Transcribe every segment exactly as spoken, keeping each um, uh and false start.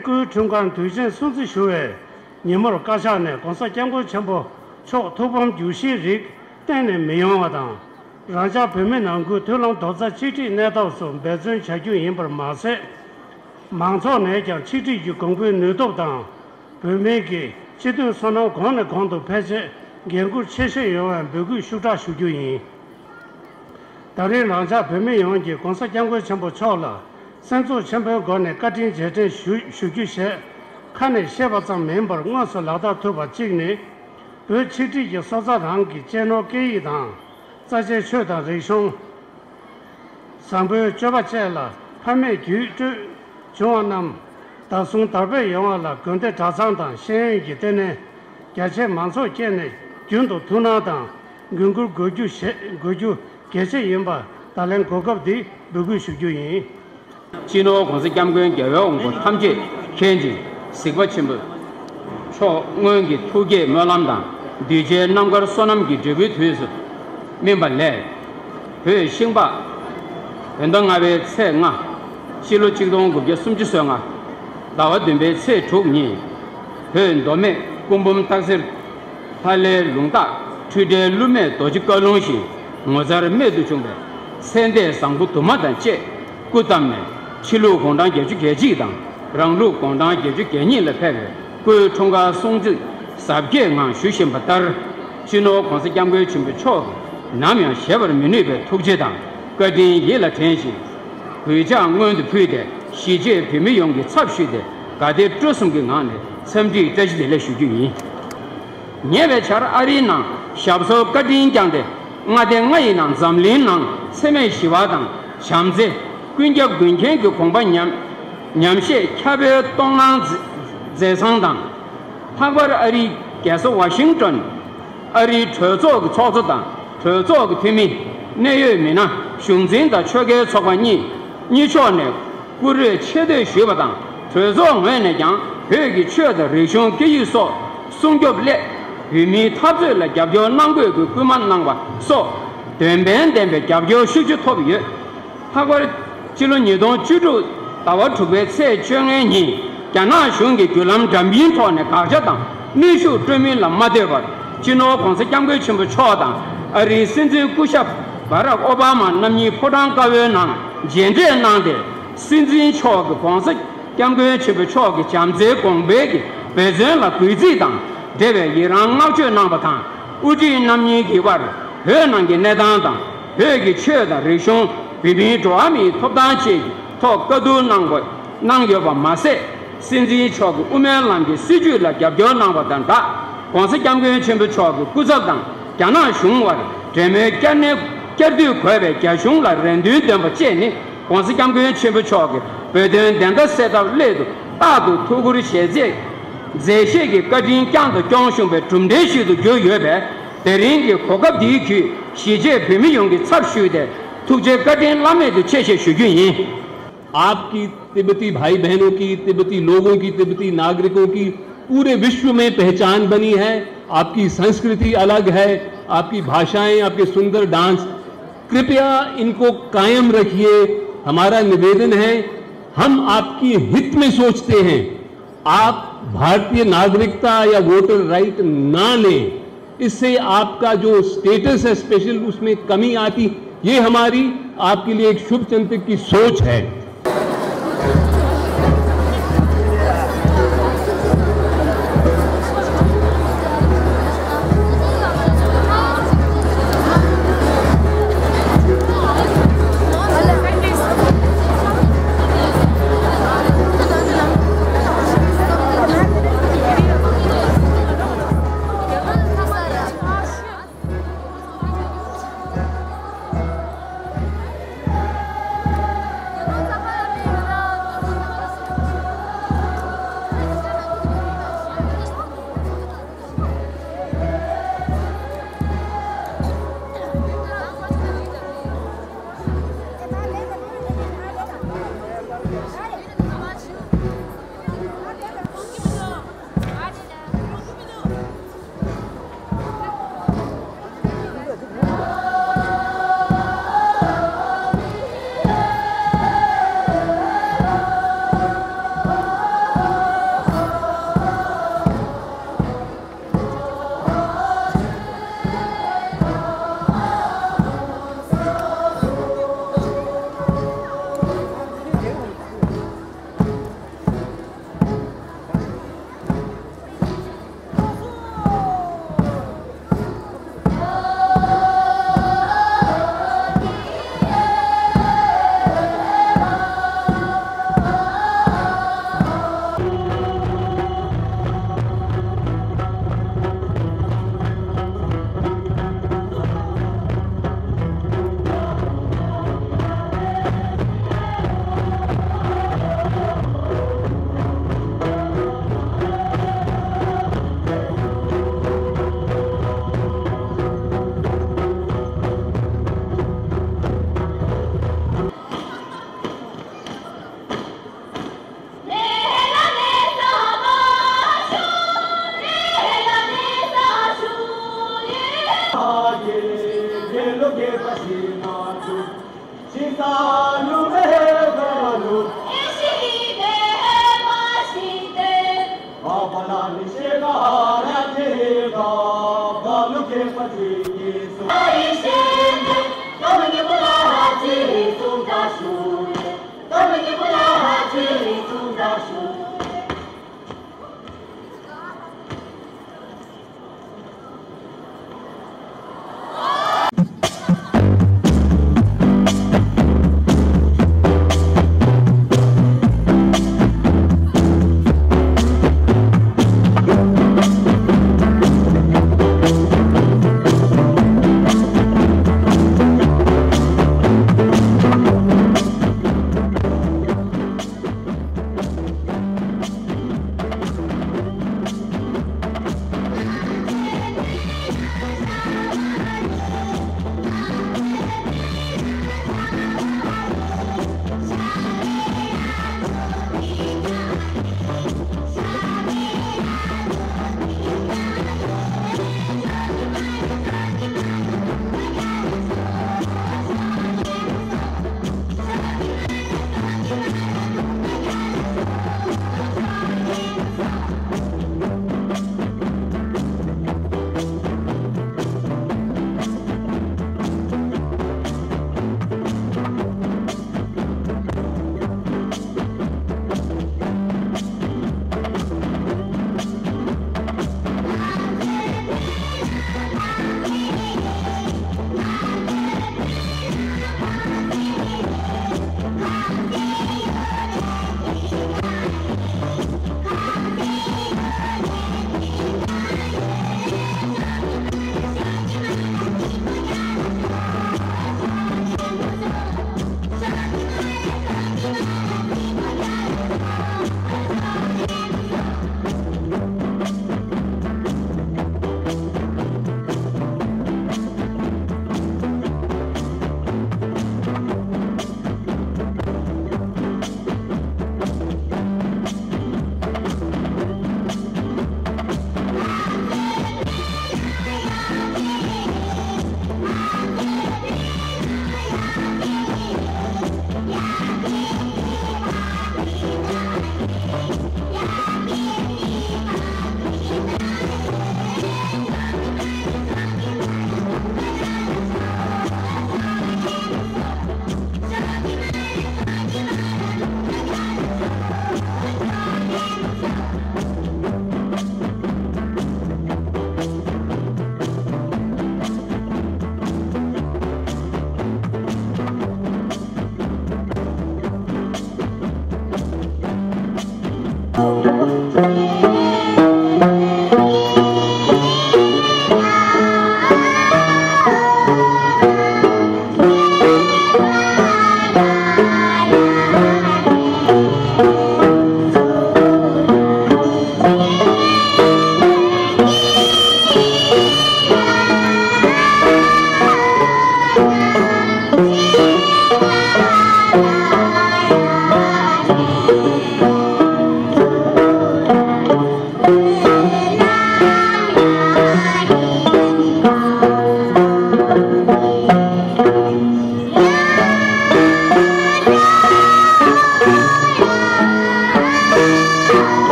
སྐུའི་འཁྲུངས་སྐར་དུས་ཆེན་སྲུང་བརྩི་ཞུ་བའི་ཉིན་མོར་བཀའ་ཤག་ནས་༸གོང་ས་༸སྐྱབས་མགོན་ཆེན་པོ་མཆོག་ཐུགས་ཕམ་རྒྱུག་གཞིའི་རིགས་གཏན་ནས་མི་ཡོང་བ་དང་། རང་ཅག་བོད་མི་ནང་ཁུལ་མཐུན་ལམ་རྡོག་རྩ་གཅིག་སྒྲིལ་གནས་ཐབས་སུ་འབད་བརྩོན་བྱ་རྒྱུ་ཡིན་པར་མ་ཟད། མང་ཚོགས་ནས་ཀྱང་ཆིག་སྒྲིལ་གྱི་གོང་བུའི་ནུས་སྟོབས་དང་། བོད་མིའི་གི་སྤྱི་འཐུས་བསོད་ནམས་གོང་ནས་གོང་དུ་འཕེལ་ཆེད་འགན་འཁུར་ཆེ་བཞེས་ཡོང་བའི་འབོད་སྐུལ་ཤུགས་དྲག་ཞུ་རྒྱུ་ཡིན། ད་རེས་རང་ཅག་བོད་མི་ཡོངས་ཀྱིས་༸གོང་ས་༸སྐྱབས་མགོན་ཆེན་པོ་མཆོག་ལ་སེམས་ཚོར་ཆེན་པོའི་སྒོ་ནས་བཀའ་དྲིན་རྗེས་དྲན་ཞུ་ཞུ་རྒྱུ་ཞེས་ཁ་ནས་བཤད་པ་ཙམ་མིན་པར་དངོས་སུ་ལག་བསྟར་ཐུབ་པ་གཅིག་ནི། བོད་ཆིག་སྒྲིལ་གྱི་སྲོག་རྩ་རང་གི་གཅེས་ནོར་སྐད་ཡིག་དང་། རྩ་ཆེའི་ཆོས་དང་རིག་གཞུང་། བཟང་པོའི་སྤྱོད་པ་བཅས་ལ་ཕ་མེས་རྒྱུད་སྤྲོད་བྱུང་བ་རྣམས་ད་གཟོད་དར་སྤེལ་ཡོང་བ་ལ་དགོན་སྡེ་གྲྭ་ཚང་དང་ཤེས་ཡོན་གྱི་ལྟེ་གནས་རྒྱ་ཆེའི་མང་ཚོགས་བཅས་ནས་རྒྱུན་དུ་ཐུགས་སྣང་དང་འགན་འཁུར་དགོས་རྒྱུ་ཞེས་དགོས་རྒྱུ་གལ་ཆེ་ཡིན་པ་ད་ལན་གོ་སྐབས་འདིས་འབོད་སྐུལ་ཞུ་རྒྱུ་ཡིན། སྤྱི་ནོར་༸གོང་ས་༸སྐྱབས་མགོན་རྒྱལ་བའི་དབང་པོ་ཐམས་ཅད་མཁྱེན་ཅིང་གཟིགས་པ་ཆེན་པོ་མཆོག་སྔོན་གྱི་ཐུགས་བསྐྱེད་སྨོན་ལམ་དང་གདུལ་བྱའི་རྣམ་དཀར་བསོད་ནམས་ཀྱི་འབྲས་བུའི་དུས་སུ་སྨིན་པ་ལས། བོད་ཤིང་པ་བོད་ཟླ་ལྔ་པའི་ཚེས་ལྔ། སྤྱི་ལོ་གཅིག་སྟོང་དགུ་བརྒྱ་སུམ་ཅུ་སོ་ལྔ། ཟླ་བ་བདུན་པའི་ཚེས་དྲུག་ཉིན། བོད་མདོ་སྨད་སྐུ་འབུམ་སྟག་འཚེར་ལྷ་ལའི་ལུང་རྟགས་འཕྲུལ་སྒྲའི་ཀླུ་སྨད་རྡོ་རྗེ་བཀའ་ལུང་བཞིན་ངོ་མཚར་རྨད་དུ་བྱུང་བའི་ཚེ་འདས་བཟང་པོ་དུ་མ་དང་བཅས་སྐུ་བལྟམས་ནས་ཕྱི་ལུགས་དགུང་གྲངས་བརྒྱད་ཅུ་གྱ་གཅིག་དང་རང་ལུགས་དགུང་གྲངས་བརྒྱད་ཅུ་གྱ་གཉིས་ལ་ཕེབས་པའི་སྐུའི་འཁྲུངས་སྐར་སྲུང་བརྩི་གཟབ་རྒྱས་ངང་ཞུ་བཞིན་པ་ལྟར། སྤྱི་ནོར་༸གོང་ས་༸སྐྱབས་མགོན་ཆེན་པོ་མཆོག་གིས་ནམ་ཡང་བཞེས་པར་མི་ནུས་པའི་ཐུགས་རྗེ་དང་བཀའ་དྲིན་ཡིད་ལ་དྲན་ཞིང་། གུས་ཕྱག་སྔོན་དུ་ཕུལ་ཏེ་གཞིས་བྱེས་བོད་མི་ཡོངས་ཀྱི་ཚབ་ཞུས་ཏེ་དགའ་དད་སྤྲོ་གསུམ་གྱི་ངང་ནས་འཚམས་འདྲིའི་བཀྲ་ཤིས་བདེ་ལེགས་ཞུ་རྒྱུ་ཡིན། ཉེ་བའི་ཆར་ཨ་རིའི་ནང་ཞབས་སོར་བཀའ་དྲིན་བསྐྱངས་ཏེ་མངའ་སྡེ་ལྔ་ཡི་ནང་འཛམ་གླིང་ནང་འཚེ་མེད་ཞི་བ་དང་བྱམས་བརྩེ། ཀུན་ཁྱབ་མགོན་མཁྱེན་གྱི་དགོངས་པ་ཉམས་ཉམས་བཞེས་ཁྱབ་སྤེལ་གཏོང་གནང་མཛད་མཛད་གཙང་དང་། ལྷག་པར་ཨ་རིའི་རྒྱལ་ས་ཝ་ཤིང་ཏོན། ཨ་རིའི་གྲོས་ཚོགས་ཀྱི་ཚོགས་གཙོ་དང་གྲོས་ཚོགས་ཀྱི་འཐུས་མི། གནད་ཡོད་མི་སྣ། གཞུང་འཛིན་དང་ཆོལ་ཁའི་ཚོགས་པ་གཉིས་གཉིས་ཕྱོགས་ནས་བཀུར་འོས་ཆེ་བསྟོད་ཞུས་པ་དང་། གྲོས་ཚོགས་ངོས་ནས་ཀྱང་བོད་ཀྱི་ཆོས་དང་རིག་གཞུང་སྐད་ཡིག་སོགས་སྲུང་སྐྱོབ་སླད་བོད་མིའི་འཐབ་རྩོད་ལ་རྒྱབ་སྐྱོར་གནང་དགོས་ཀྱི་སྐུལ་མ་གནང་བ་སོགས་དོན་ཕན་ལྡན་པའི་རྒྱབ་སྐྱོར་ཤུགས་ཆེ་ཐོབ་ཡོད། ལྷག་པར་སྤྱི་ལོ་ཉིས་སྟོང་བཅུ་དྲུག་ཟླ་བ་དྲུག་པའི་ཚེས་བཅོ་ལྔའི་ཉིན་རྒྱ་ནག་གཞུང་གིས་བརྒྱུད་ལམ་འདྲ་མིན་ཐོག་ནས་དགག་བྱ་དང་གནོན་ཤུགས་སྤྲོད་མིན་ལ་མ་ལྟོས་པར་སྤྱི་ནོར་༸གོང་ས་༸སྐྱབས་མགོན་ཆེན་པོ་མཆོག་དང་ཨ་རིའི་སྲིད་འཛིན་སྐུ་ཞབས་བྷ་རག་ཨོ་བྷ་མ་རྣམ་གཉིས་ཕོ་བྲང་དཀར་པོའི་ནང་མཇལ་འཕྲད་གནང་སྟེ། སྲིད་འཛིན་མཆོག་གིས་༸གོང་ས་༸སྐྱབས་མགོན་ཆེན་པོ་མཆོག་གི་བྱམས་བརྩེའི་དགོངས་པའི་གི་འབད་བརྩོན་ལ་གུས་བརྩི་དང་འབྲེལ་བའི་ཡི་རང་བསྔགས་བརྗོད་གནང་བ་དང་། དབུ་ཁྲིད་རྣམ་གཉིས་ཀྱི་དབར་བོད་ནང་གི་གནས་སྟངས་དང་། བོད་ཀྱི་ཆོས་དང་རིག་གཞུང་། བོད་མིའི་འགྲོ་བ་མིའི་ཐོབ་ཐང་བཅས་ཀྱི་ཐོག་བཀའ་བསྡུར་གནང་དགོས་གནང་ཡོད་པ་མ་ཟད། སྲིད་འཛིན་མཆོག་གིས་དབུ་མའི་ལམ་གྱི་སྲིད་བྱུས་ལ་རྒྱབ་སྐྱོར་གནང་བ་དང་སྦྲགས། ༸གོང་ས་༸སྐྱབས་མགོན་ཆེན་པོ་མཆོག་གི་སྐུ་ཚབ་དང་རྒྱ་ནག་གཞུང་དབར་འབྲེལ་མོལ་བསྐྱར་ནས་བསྐྱར་ཟློས་དགོས་པའི་རྒྱ་གཞུང་ལ་རེ་འདུན་འདོན་པ་བཅས་ནི་༸གོང་ས་༸སྐྱབས་མགོན་ཆེན་པོ་མཆོག་གིས་བོད་དོན་བདེན་མཐའ་གསལ་ཐབས་སླད་དུ་རྟག་ཏུ་ཐུགས་ཁུར་བཞེས་མཛད་མཛད་བཞེས་ཀྱི་བཀའ་དྲིན་བསྐྱངས་དང་སྐྱོང་བཞིན་པའི་གྲུབ་འབྲས་ཤིག་ཏུ་གྱུར་ཡོད་པས། དེ་རིང་གི་གོ་སྐབས་འདིའི་བརྒྱུད་གཞིས་བྱེས་བོད་མི་ཡོངས་ཀྱི་ཚབ་ཞུས་ཏེ་ཐུགས་རྗེ་བཀའ་དྲིན་བླ་མེད་དུ་ཆེ་ཞེས་ཞུ་རྒྱུ་ཡིན། आपकी तिब्बती भाई बहनों की, तिब्बती लोगों की, तिब्बती नागरिकों की पूरे विश्व में पहचान बनी है। आपकी संस्कृति अलग है, आपकी भाषाएं, आपके सुंदर डांस, कृपया इनको कायम रखिए। हमारा निवेदन है, हम आपकी हित में सोचते हैं। आप भारतीय नागरिकता या वोटर राइट ना लें, इससे आपका जो स्टेटस है स्पेशल, उसमें कमी आती। ये हमारी आपके लिए एक शुभचिंतक की सोच है।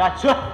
ཡ་ཆུ།